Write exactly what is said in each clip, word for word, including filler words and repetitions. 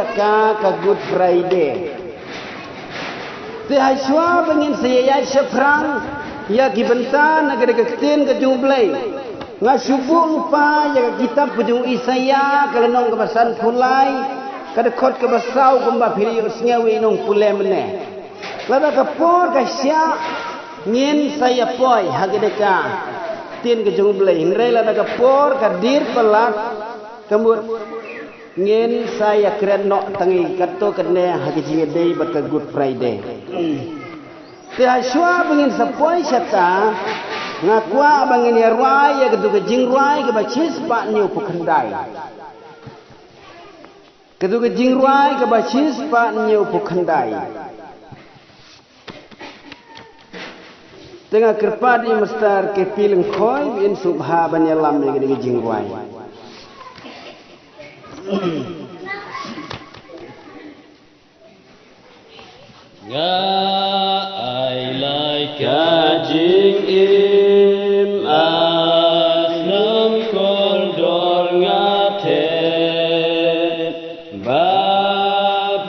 ka ka Good Friday. Te hashwa ba ngin sa ïaid shaphrang ïa ki bynta na ka da ka ktien ka jong U Blei, nga shu buh lypa ïa ka kitab ka jong u Isaïah, ka lynnong kaba sanphew lai, ka dkhot kaba saw, kumba phi la ïohsngew ïa i nongpule mynne. Lada ka por ka shah, ngin sa ïa poi ha ka da ka ktien ka jong U Blei. Hynrei lada ka por ka dier palat, ka mut ngin sa ïa kren noh tang ïa kato kane ha ka jingïadei bad ka Good Friday. Te hashwa ba ngin sa poi shata, nga kwah ba ngin ïa rwai ïa kato ka jingrwai kaba shispah hynñiewphew khyndai. Kato ka jingrwai kaba shispah hynñiewphew khyndai. Te nga kyrpad ïa i Mister K P Lyngkhoi, ba in sngewbha ban ïalam ïa kane ka jingrwai. Nga ai lai ka jingim, a snem kordor nga thied. Ba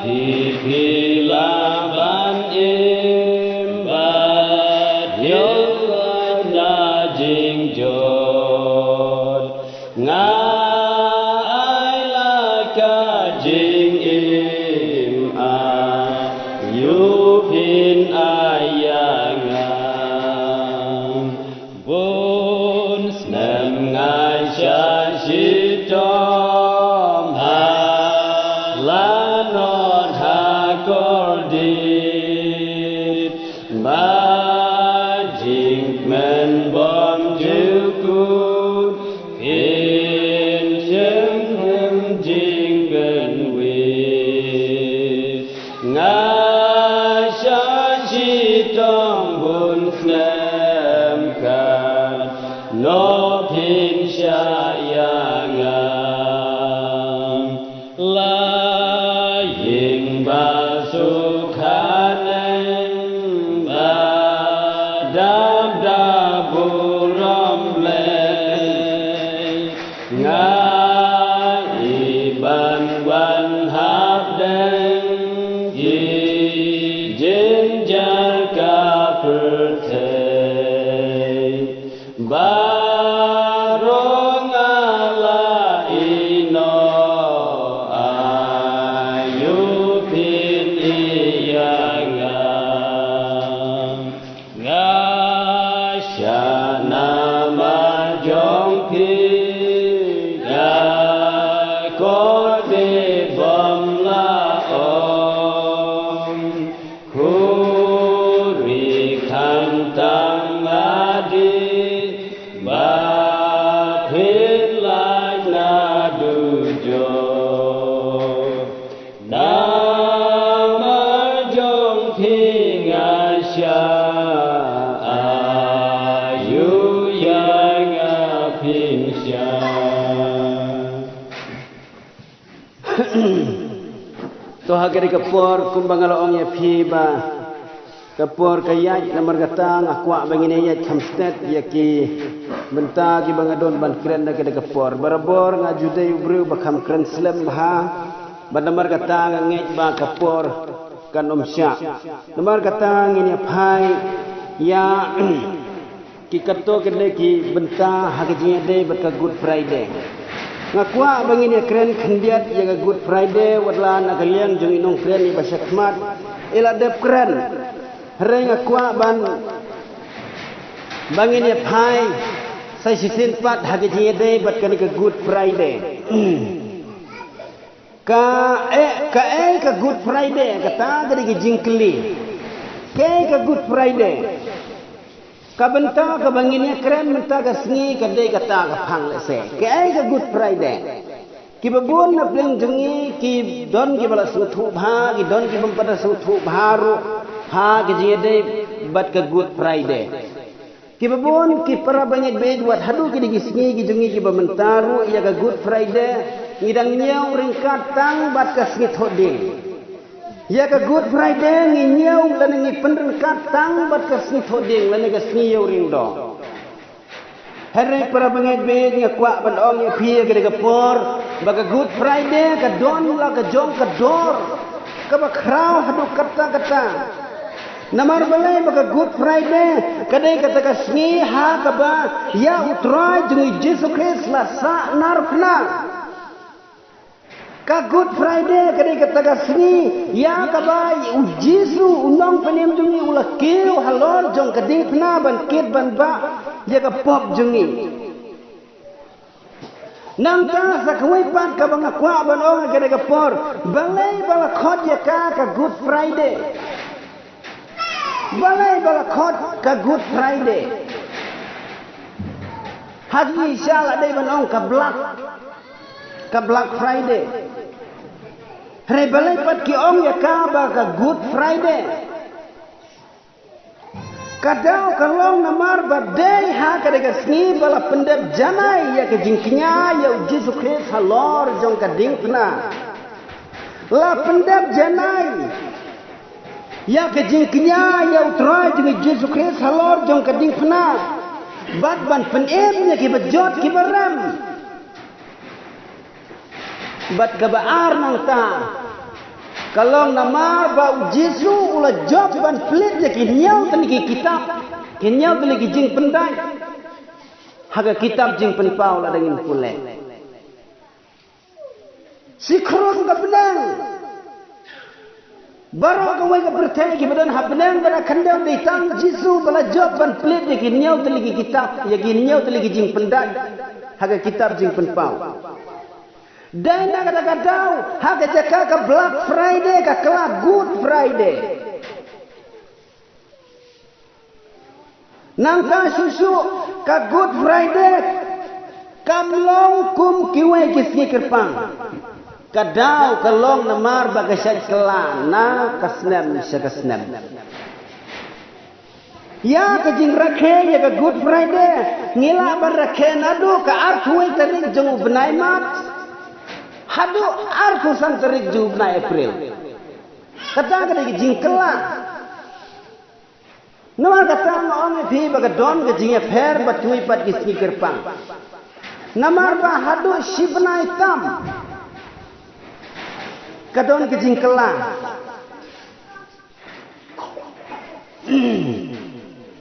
phi phi lah ban im bad ïoh na jingjot. Nga ai la ka jingim, aïu phin ai ïa nga. Bun snem nga shah shitom ha la nod ha kordit. Ba jingkmen bymjukut phin shim jingkynwit. Nga shah shitom bun snem, katno phin shah ïa nga. La ïing ba suk haneng, ba dap da burom Blei. Nga i ban wan hapdeng ki jynjar ka pyrthei. Baroh nga la ïehnoh, aïu phin ïa nga. Nga shah namar jong phi, nga kordit bym lah ong. Khuri khamtam nga dih, ba phin lait naduh jot. Namar jong phi nga shah, aïu ïa nga phin shah. To ha kane ka por, kumba nga la ong ïa phi ba ka por ka ïaid, namar kata nga kwah ba ngin ïaid kham stet ïa ki bynta kiba nga don ban kren ha kane ka por. Barabor nga ju dei u briew ba kham kren slem bha, bad namar kata nga ngeit ba ka por kan ym shah. Namar kata ngin ïa phai ïa ki katto katne ki bynta ha ka jingïadei bad ka Good Friday. Nga kwah ba ngin ïa kren khyndiat ïa ka Good Friday, wat la na ka liang jong i nongkren iba shakhmat i la dep kren. Hynrei nga kwah ban, ba ngin ïa phai sa shisien pat ha ka jingïadei bad kane ka Good Friday. Ka, eh, kaei ka Good Friday, kata ka dei ka jingkylli. Kaei ka Good Friday? Ka bynta kaba ngin ïa kren mynta ka sngi ka dei kata ka phang lehse. Kaei ka Good Friday? Kiba bun na pdeng jong ngi ki don kiba la sngewthuh bha, ki don ki bym pat da sngewthuh bha ruh ha ka jingïadei bad ka Good Friday. Kiba bun ki para bangeit bad wat haduh ki dei ki sngi ki jong ngi kiba mynta ruh ïa ka Good Friday ngi dang ñiew ryngkat tang bad ka sngi thohdieng. Ïa ka Good Friday ngi ñiew lane ngi pynryngkat tang bad ka sngi thohdieng lane ka sngi ïew riangdoh. Hynrei para bangeit bad nga kwah ban ong ïa phi ïa ka dei ka por Ba ka Good Friday ka don la ka jong ka dor kaba khraw haduh katta katta. Namar balei ba ka Good Friday ka dei kata ka sngi ha kaba ïa U Trai jong ngi Jisu Khrist la sah narphna. Ka Good Friday ka dei kata ka sngi ïa kaba U Jisu U Nongpynim jong ngi u la kiew halor jong ka diengphna ban kit ban bah ïa ka pop jong ngi. Nangta sa kawei pat kaba nga kwah ban ong ha kane ka por, balei ba la khot ïa ka ka Good Friday? Balei ba la khot ka Good Friday? Ha ki sha la dei ban ong ka Black, ka Black Friday. Hynrei balei pat ki ong ïa ka ba ka Good Friday? Ka daw ka long namar ba dei ha kane ka sngi ba la pyndep janai ïa ka jingkñia ïa U Jisu Khrist halor jong ka diengphna. La pyndep janai ïa ka jingkñia ïa U Trai jong ngi Jisu Khrist halor jong ka diengphna. Bad ban pynim ïa kiba jot kiba rem. Bad kaba ar nangta ka long namar ba U Jisu u la jop ban plie ïa ki hynñiew tylli ki kitab, ki hynñiew tylli ki jingpyndait ha ka kitab Jingpynpaw lada ngin pule. Shi khrun ka bneng, baroh kawei ka pyrthei kiba don ha bneng bad ha khyndew dei tang U Jisu ba la jop ban plie ïa ki hynñiew tylli ki kitab, ïa ki hynñiew tylli ki jingpyndait ha ka kitab Jingpynpaw. Dei na kata ka daw ha ka jaka ka Black Friday ka kylla Good Friday. Nangta shuh shuh ka Good Friday kam long kum kiwei ki sngi kyrpang. Ka daw ka long namar ba ka shait kylla na ka snem sha ka snem. Ïa ka jingrakhe ïa ka Good Friday ngi lah ban rakhe naduh ka arphew wei tarik jong u bnai March haduh arphew san tarik jong u bnai April. Kata ka dei ka jingkylla. Namar kata nga ong ïa phi ba ka don ka jingïapher bad kiwei pat ki sngi kyrpang. Namar ba haduh shi bnai tam ka don ka jingkylla.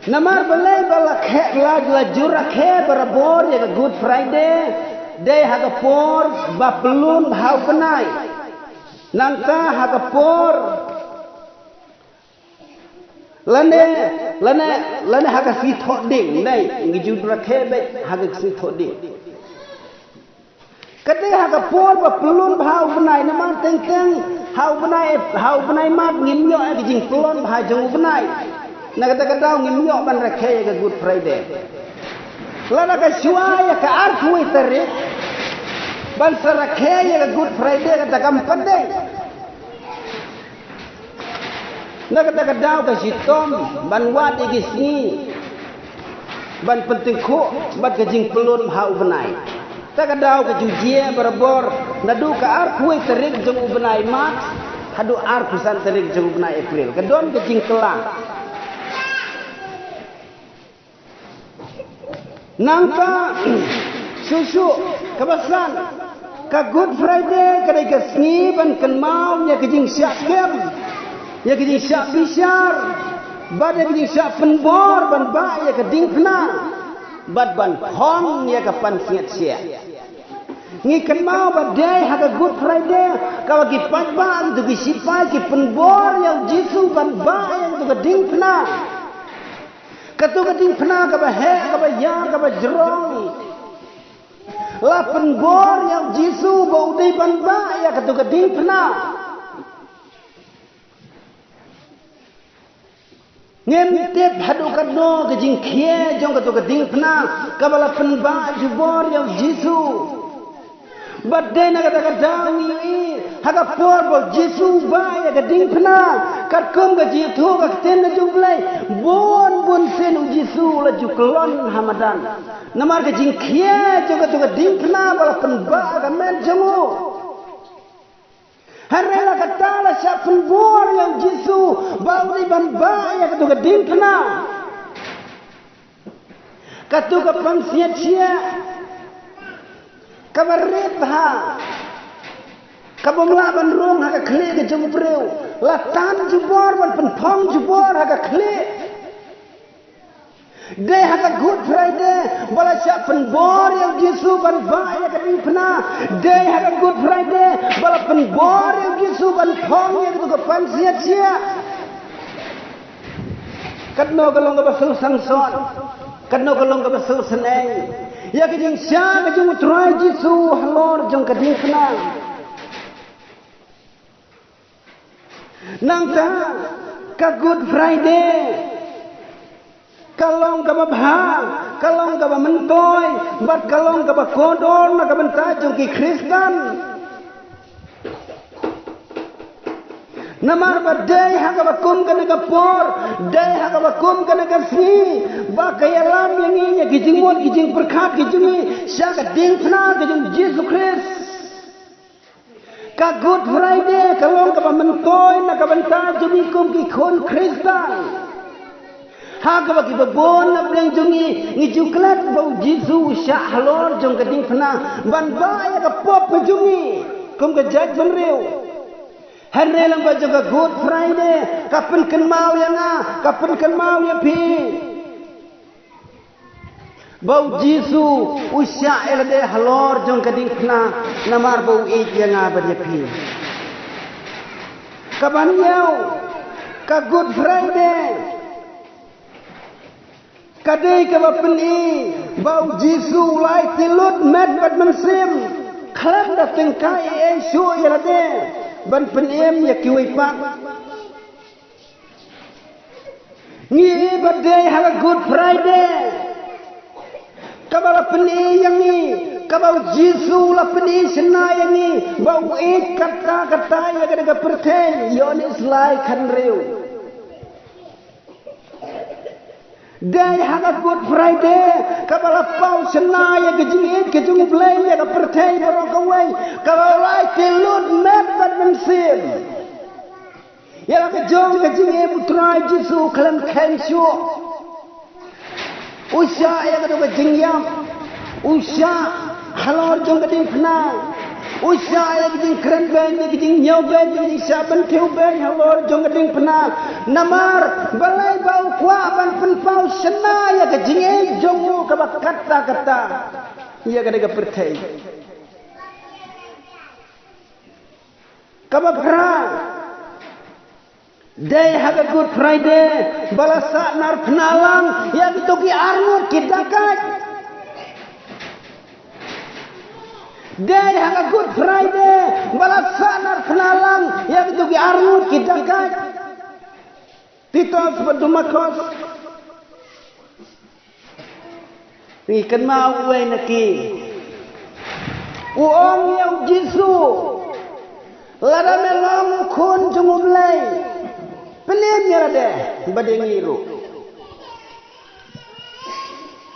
Namar balei ba la khe la la ju rakhe barabor ïa ka Good Friday, dei ha ka por ba pyllun bha u bnai. Nangta ha ka por lane lane lane ha ka sngi Thohdieng, nai ngi ju rakhe beit ha ka sngi Thohdieng. Ka dei ha ka por ba pyllun bha u bnai, namar teng teng ha u bnai, ha u bnai March ngim ïoh ïa ka jingpyllun bha jong u bnai. Na kata ka daw ngim ïoh ban rakhe ïa ka Good Friday. Lada ka shuwa ïa ka arphew wei tarik ban sa rakhe ïa ka Good Friday, kata kam pat dei. Na kata ka daw ka shitom ban wad ïa ki sngi ban pyntyngkhuh bad ka jingpyllun bha u bnai. Ta ka daw ka ju jia barabor naduh ka arphew wei tarik jong u bnai March haduh arphew san tarik jong u bnai April. Ka don ka jingkylla. Nangta shuh shuh kaba san, ka Good Friday ka dei ka sngi ban kynmaw ïa ka jingshah kem, ïa ka jingshah bishar bad ïa ka jingshah pynbor ban bah ïa ka diengphna bad ban phong ïa ka pansngiat shiah. Ngi kynmaw ba dei ha ka Good Friday kaba ki paidbah, kito ki sipai ki pynbor ïa u Jisu ban bah ïa kito ka diengphna. Kato ka diengphna kaba heh, kaba ïar, kaba jrong. La pynbor ïa u Jisu ba u dei ban bah ïa kato ka diengphna. Ngim tip haduh katno ka jingkhia jong kato ka diengphna kaba la pynbah jubor ïa u Jisu. Bad dei na kata ka daw ngi ïohi ha ka por ba u Jisu u bah ïa ka diengphna, katkum ka jingïathuh ka ktien ka jong u Blei, bun bun sien u Jisu u la ju kyllon ha madan. Namar ka jingkhia jong kato ka diengphna ba la pynbah ha ka met jong u. Hynrei la katta la shah pynbor ïa u Jisu ba u dei ban bah ïa kato ka diengphna. Kato ka pansngiat shiah Kaba rit bha, kabym lah ban rung ha ka khlieh ka jong u briew. La tan jubor ban pynphong jubor ha ka khlieh. Dei ha ka Good Friday ba la shah pynbor ïa u Jisu ban bah ïa ka diengphna. Dei ha ka Good Friday ba la pynbor ïa u Jisu ban phong ïa katu ka pansngiat shiah. Katno ka long kaba sngewsynei, katno ka long kaba sngewsynei ïa ka jingshah ka jong u Trai Jisu halor jong ka diengphna. Nangta ka Good Friday ka long kaba bha, ka long kaba myntoi, bad ka long kaba kordor na ka bynta jong ki Khristan. Namar ba dei ha kaba kum kane ka por, dei ha kaba kum kane ka sngi ba ka ïalam ïa ngi ïa ki jingmut ki jingpyrkhat ki jong ngi sha ka diengphna ka jong u Jisu Khrist. Ka Good Friday ka long kaba myntoi na ka bynta jong ngi kum ki khun Khristan. Ha kaba kiba bun na pdeng jong ngi ngi ju klet ba u Jisu u shah halor jong ka diengphna ban bah ïa ka pop ka jong ngi kum ka jaitbynriew. Hynrei lyngba jong ka Good Friday ka pynkynmaw ïa nga, ka pynkynmaw ïa phi ba u Jisu u shah ïa lade halor jong ka diengphna namar ba u ïeit ïa nga bad ïa phi. Kaba hynñiew, ka Good Friday ka dei kaba pyni ba u Jisu u la aiti lut met bad mynsiem khlem da tyngkai ei ei shuh ïa lade ban pynim ïa kiwei pat. Ngi i ba dei ha ka Good Friday kaba la pyni ïa ngi, kaba u Jisu u la pyni shynna ïa ngi ba u ïeit katta katta ïa kane ka pyrthei, Ïoannis lai khatriew. Dei ha ka Good Friday kaba la paw shynna ïa ka jingïeit ka jong u Blei ïa ka pyrthei baroh kawei, kaba u la aiti lut met bad mynsiem ïa la ka jong ka jingim u Trai Jisu khlem kheiñ shuh. U shah ïa katu ka jingïap, u shah halor jong ka diengphna, u shah ïa ka jingkren beiñ, ïa ka jingñiew beiñ, ïa ka jingshah bynthiew beiñ halor jong ka diengphna. Namar balei? Ba u kwah ban pynpaw shynna ïa ka jingïeit jong u kaba katta katta ïa kane ka pyrthei. Kaba phra, dei ha ka Good Friday ba la sahnarphna lang ïa kito ki arngut ki dakaid. Dei ha ka Good Friday ba la sahnarphna lang ïa kito ki arngut ki dakaid, Titus bad u Malkos. Ngi kynmaw uwei na ki. U ong ïa u Jisu, lada me long u khun jong u Blei, pynim ïa lade bad ïa ngi ruh.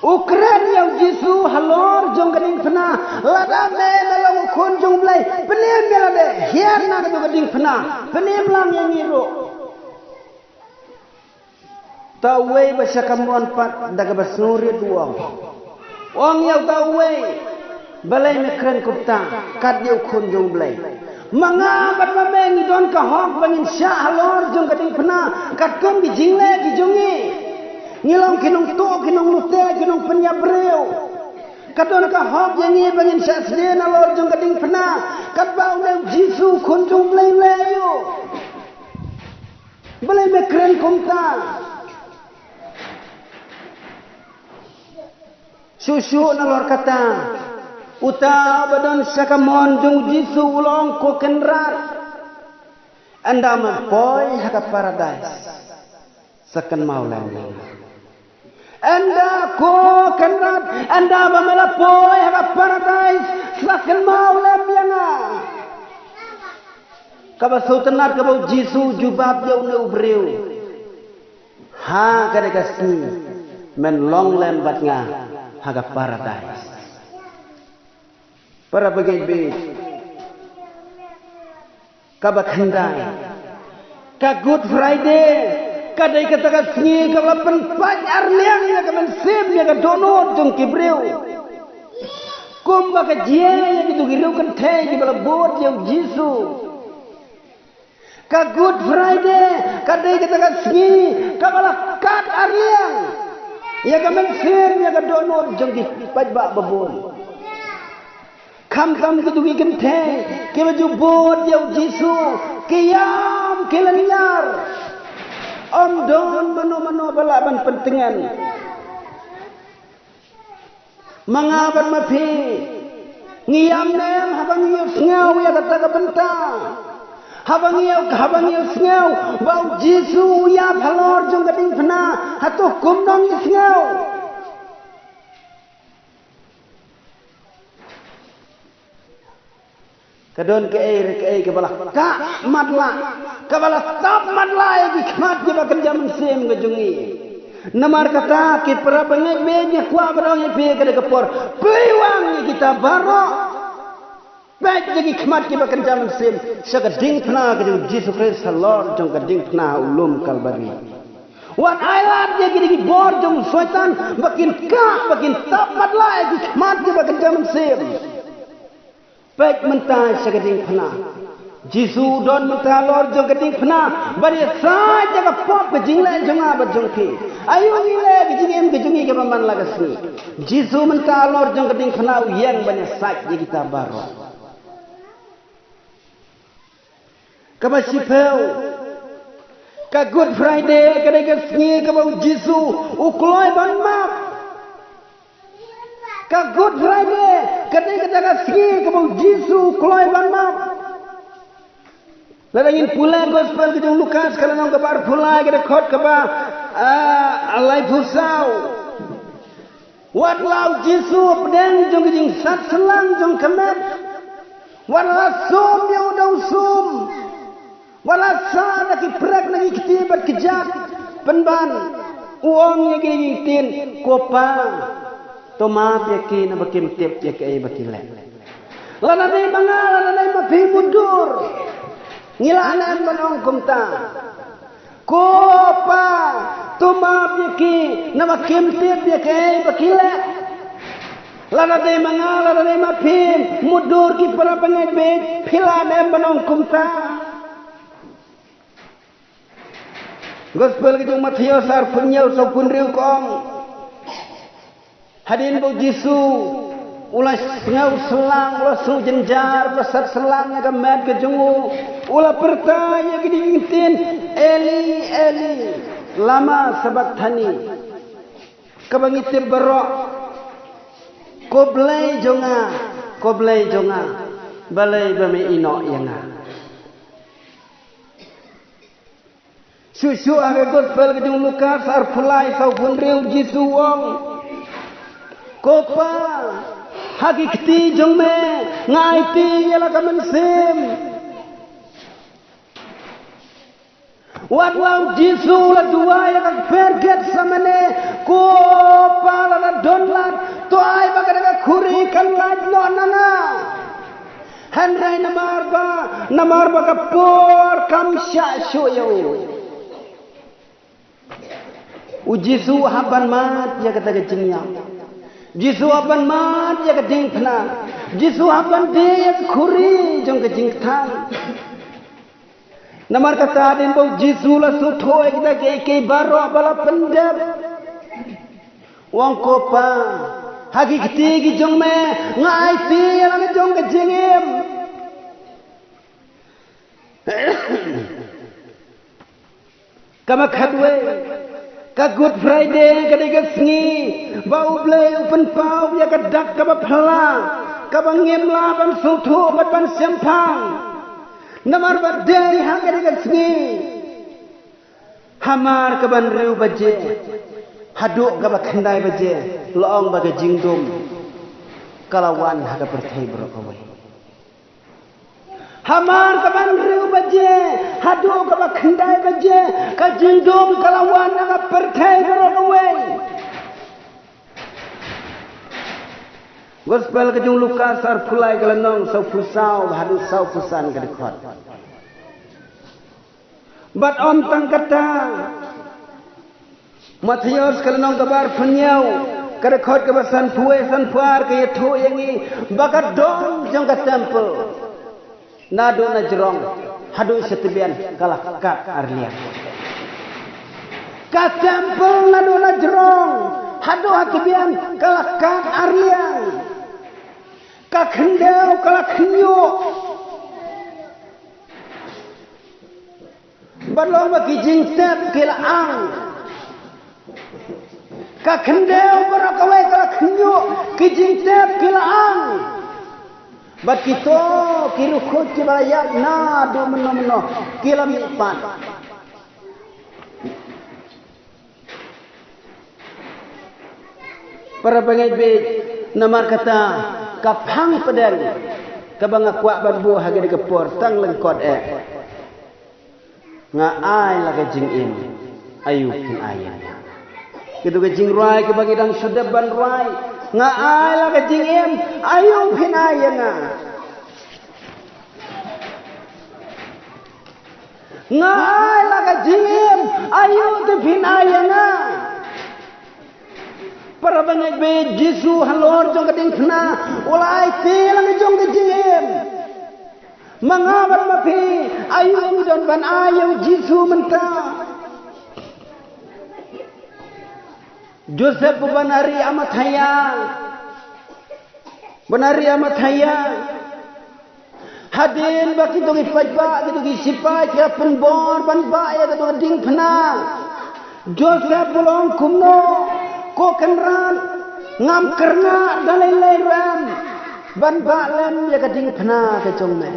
U kren ïa u Jisu halor jong ka diengphna, lada me long u khun jong u Blei, pynim ïa lade, hiar na katu ka diengphna, pynim lang ïa ngi ruh. Uta uwei ba sha kamon pat da kaba sngewrit u ong. U ong ïa uta uwei, balei me kren kumta, kat ïa u khun jong u Blei? Ma nga bad ma me ngi don ka hok ba ngin shah halor jong ka diengphna katkum ki jingleh ki jong ngi. Ngi long ki nongtuh, ki nonglute, ki nongpynïap briew. Ka don ka hok ïa ngi ba ngin shah sdien halor jong ka diengphna katba une u Jisu u khun jong u Blei u leh ïa u. Balei me kren kumta? Shuh shuh nalor kata, uta uba don sha kamon jong u Jisu u la ong, ko Kynrad, ynda me poi ha ka paradais, sa kynmaw lem ïa nga. Ynda, ko Kynrad, ynda ba me la poi ha ka paradais, sa kynmaw lem ïa nga. Kaba sngewtynnat kaba u Jisu u jubab ïa une u briew, ha kane ka sngi men long lem bad nga ha ka paradais. Para bangeit bad kaba khyndai, ka Good Friday ka dei kata ka sngi kaba la pynpait arliang ïa ka mynsiem, ïa ka dohnud jong ki briew. Kumba ka jia ïa kito ki riewkynthei kiba la bud ïa u Jisu. Ka Good Friday ka dei kata ka sngi kaba la kat arliang ïa ka mynsiem ïa ka dohnud jong ki paidbah babun. Khamtam kito ki kynthei kiba ju bud ïa u Jisu ki ïam ki lynñiar. Ym don mano mano ba lah ban pyntngen. Ma nga bad ma phi ngi ïam ne em haba ngi ïohsngew ïa kata ka bynta? Haba ngi ïoh, haba ngi ïohsngew ba u Jisu u ïap halor jong ka diengphna, hato kumno ngi sngew? Ka don kaei re kaei kaba la kah matlah, kaba la tap matlah ïa ki khmat kiba kynja mynsiem ka jong ngi. Namar kata ki para bangeit, ba ngi kwah ban ong ïa phi ha kane ka por, phi wan ïa kita baroh, peit ïa ki khmat kiba kynja mynsiem sha ka diengphna ka jong u Jisu Khrist halor jong ka diengphna u lum Kalbari. Wat ai lad ïa ki da ki bor jong u Soitan ba kin kah, ba kin tap matlah ïa ki khmat kiba kynja mynsiem. Peit mynta sha ka diengphna. Jisu u don mynta halor jong ka diengphna ban ïasaid ïa ka pop ka jingleh jong nga bad jong phi. Aïu ngi leh ka jingim ka jong ngi kaba man la ka sngi? Jisu mynta halor jong ka diengphna u ïeng ban ïasaid ïa kita baroh. Kaba shiphew, ka Good Friday ka dei ka sngi kaba u Jisu u kloi ban map. Ka Good Friday ka dei kata ka sngi kaba u Jisu u kloi ban map. Lada ngin pule Gospel ka jong u Lukas ka lynnong kaba arphew lai ka dkhot kaba, ah, laiphew saw. Wat la u Jisu hapdeng jong ka jingsat syllang jong ka met, wat la sum ïa u da u sum, wat la sah na ki prek na ki kti bad kjat, pynban u ong ïa ki da ki ktien, Ko Pa, to map ïa ki naba kim tip ïa kaei ba ki leh. Lada dei ma nga, lada dei ma phi, mutdur ngi lah ne em ban ong kumta? Ko Pa, to map ïa ki naba kim tip ïa kaei ba ki leh. Lada dei ma nga, lada dei ma phi, mutdur ki para bangeit, phi lah ne em ban ong kumta? Gospel ka jong u Mathaios arphew hynñiew, sawphew hynriew ka ong, hadien ba u Jisu u la sngew syllang, u la sngew jynjar, u la sat syllang ïa ka met ka jong u, u la pyrta ïa kine ki ktien, Eli, Eli, lama sabakthani? Kaba ngi tip baroh, Ko Blei jong nga, Ko Blei jong nga, balei ba me ïehnoh ïa nga? Shuh shuh ha ka Gospel ka jong u Lukas arphew lai, sawphew hynriew, u Jisu u ong, Ko Pa, ha ki kti jong me nga aiti ïa la ka mynsiem. Wat la u Jisu u la duwai ha ka kper Gethsemane, Ko Pa, lada don lad, to ai ba kane ka khuri kan lait noh na nga. Hynrei namar ba, namar ba ka por kam shah shuh ïa u. U Jisu u hap ban mad ïa kata ka jingïap. Jisu u hap ban mad ïa ka diengphna. Jisu u hap ban die ïa ka khuri jong ka jingkthang. Namar kata hadien ba u Jisu u la sngewthuh ïa kita kiei kiei baroh ba la pyndep, u ong, Ko Pa, ha ki kti ki jong me nga aiti ïa la ka jong ka jingim. Kaba khatwei, ka Good Friday ka dei ka sngi ba U Blei u pynpaw ïa ka dak kaba phylla, kaba ngim lah ban sngewthuh bad ban shemphang. Namar ba dei ha kane ka sngi, hamar kaba hynriew baje haduh kaba khyndai baje, la ong ba ka jingdum ka la wan ha ka pyrthei baroh kawei. Hamar kaba hynriew baje haduh kaba khyndai baje, ka jingdum ka la wan ha ka pyrthei baroh kawei. Gospel ka jong u Lukas arphew lai, ka lynnong sawphew saw haduh sawphew san ka dkhot. Bad ym tang kata, Mathaios ka lynnong kaba arphew hynñiew, Ka dkhot kaba sanphew wei, sanphew ar ka ïathuh ïa ngi ba ka dong jong ka temple naduh na jrong haduh sha tbian ka la kat ar liang. Ka temple naduh na jrong haduh ha tbian ka la kat ar liang. Ka khyndew ka la khñiuh. Bad long ba ki jingtep ki la ang. Ka khyndew baroh kawei ka la khñiuh, ki jingtep ki la ang. Bad kito ki riewkhuid kiba la ïap naduh mynno mynno ki la mihpat. Para bangeit bad, namar kata ka phang pdeng kaba nga kwah ban buh ha kane ka por tang lyngkot eh. Nga ai la ka jingim, aïu phin ai ïa nga. Kito ka jingrwai kaba ngi dang shu dep ban rwai. Nga ai la ka jingim, aïu phin ai ïa nga. Nga ai la ka jingim, aïu te phin ai ïa nga. Para bangeit bad, Jisu halor jong ka diengphna u la aiti la ka jong ka jingim. Ma nga bad ma phi, aïu ngi don ban ai ïa u Jisu mynta. Joseph u ban Arimathea. Ban Arimathea. Hadien ba kito ki paidbah, kito ki sipai ki la pynbor ban bah ïa kato ka diengphna, Joseph u la ong kumno, ko Kynrad, ngam kyrngah da lei lei ruh em ban bah lem ïa ka diengphna ka jong me.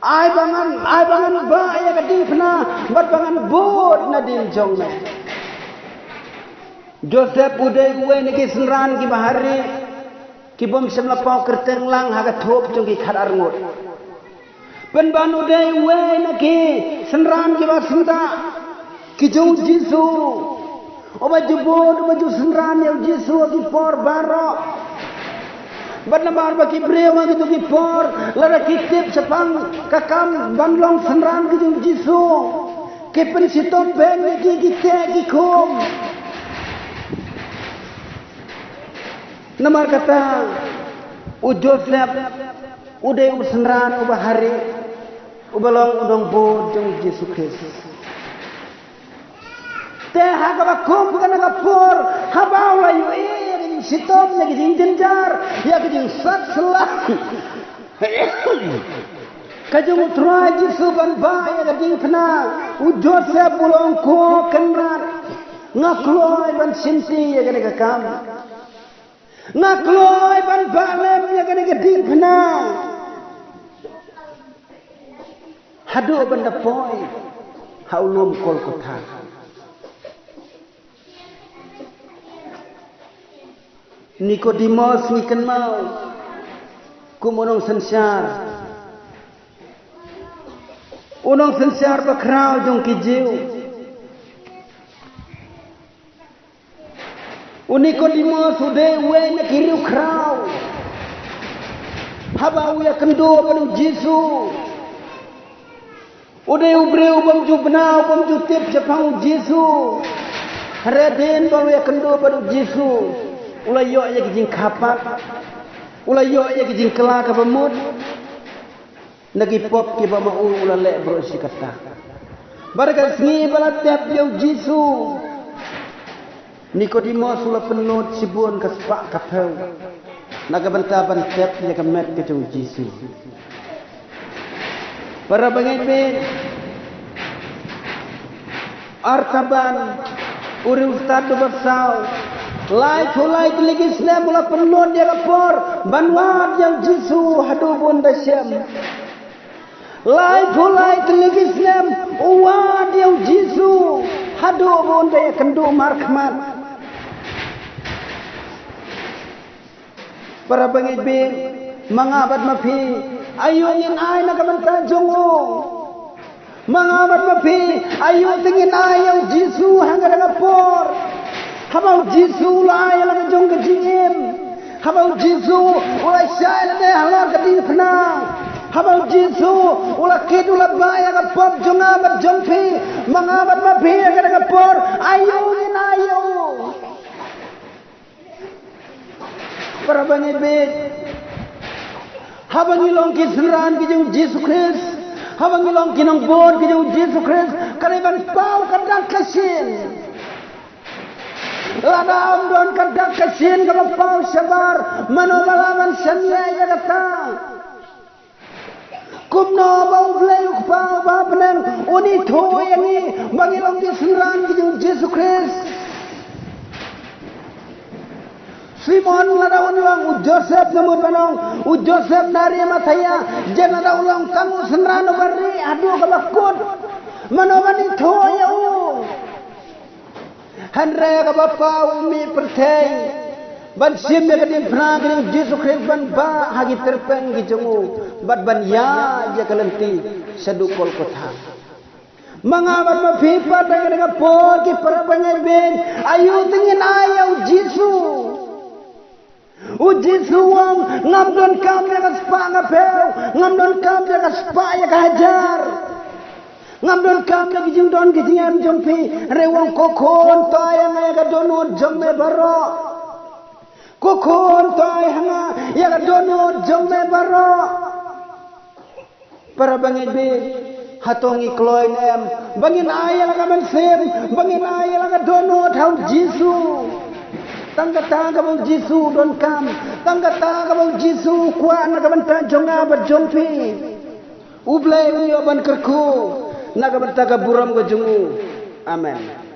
Ai ba ngan, ai ba ngan bah ïa ka diengphna bad ba ngan bud nadien jong me. Joseph u dei uwei na ki synran kiba harieh, ki bym shym la paw kyrteng lang ha ka thup jong ki khatar ngut. Pynban u dei uwei na ki synran kiba syndah ki jong u Jisu. Uba ju bud, uba ju synran ïa u Jisu ha ki por baroh. Bad namar ba ki briew ha kito ki por lada ki tip shaphang ka kam ban long synran ki jong u Jisu, ki pynshitom beiñ ïa ki, ki teh ki khum. Namar kata u Joseph u dei u synran uba harieh, uba long u nongbud jong u Jisu Khrist. Te ha kaba kum kane ka por, haba u la ïohi ïa ka jingshitom, ïa ka jingjynjar, ïa ka jingsat sla ka jong u Trai Jisu ban bah ïa ka diengphna, u Joseph u la ong, ko Kynrad, nga kloi ban shimti ïa kane ka kam. Nga kloi ban bah lem ïa kane ka diengphna haduh ban da poi ha u lum Kolkotha. Nikodimos ngi kynmaw kum u nongsynshar, u nongsynshar bakhraw jong ki Jiw. U Nikodimos u dei uwei na ki riewkhraw. Haba u ïakynduh bad u Jisu, u dei u briew bym ju bna, bym ju tip shaphang u Jisu. Hynrei hadien ba u ïakynduh bad u Jisu, u la ïoh ïa ki jingkha pat, u la ïoh ïa ki jingkylla kaba mut na ki pop kiba ma u u la leh baroh shi katta. Bad ha ka sngi ba la tep ïa u Jisu, Nikodimos u la pynlut shibun ka spah ka phew na ka bynta ban tep ïa ka met ka jong u Jisu. Para bangeit bad, Artaban, u riewstad uba saw, laiphew lai tylli ki snem u la pynlut ïa ka por ban wad ïa u Jisu haduh ba un da shem. Laiphew lai tylli ki snem u wad ïa u Jisu haduh ba un da ïakynduh markhmat. Para bangeit bad, ma nga bad ma phi, aïu ngin ai na ka bynta jong u? Ma nga bad ma phi, aïu te ngin ai ïa u Jisu ha kane ka por? Haba u Jisu u la ai ïa la ka jong ka jingim, haba u Jisu u la shah lade halor ka diengphna, haba u Jisu u la kit u la bah ïa ka pop jong nga bad jong phi, ma nga bad ma phi ha kane ka por, aïu ngin ai ïa u? Para bangeit bad, haba ngi long ki synran ki jong u Jisu Khrist, haba ngi long ki nongbud ki jong u Jisu Khrist, ka dei ban paw ka dak ka shin. Lada ym don ka dak ka shin kaba paw shabar, mano ba lah ban shaniah ïa kata? Kumno ba U Blei U Kpa uba ha bneng un ithuh ïa ngi ba ngi long ki synran ki jong u Jisu Khrist? Simon lada un long, u Joseph namut ba long, u Joseph na Arimathea, jan lada un long tang u synran uba rieh haduh kaba kut, mano ban ithuh ïa u? Hynrei kaba paw u mih pyrthei ban shim ïa ka diengphna ka jong u Jisu Khrist, ban bah ha ki tyrpeng ki jong u bad ban ïaid ïa ka lynti shaduh Kolkotha. Ma nga bad ma phi pat ha kane ka por, ki para bangeit bad, aïu te ngin ai ïa u Jisu? U Jisu u ong, ngam donkam ïa ka spah nga phew, ngam donkam ïa ka spah ïa ka hajar, ngam donkam ïa ki jingdon ki jingem jong phi. Hynrei u ong, ko khun, to ai ha nga ïa ka dohnud jong me baroh. Ko khun, to ai ha nga ïa ka dohnud jong me baroh. Para bangeit bad, hato ngi kloi ne em ba ngin ai ïa la ka mynsiem, ba ngin ai ïa la ka dohnud ha u Jisu? Tang kata kaba u Jisu u donkam, tang kata kaba u Jisu u kwah na ka bynta jong nga bad jong phi. U Blei un ïoh ban kyrkhu na ka bynta ka burom ka jong u. Amen.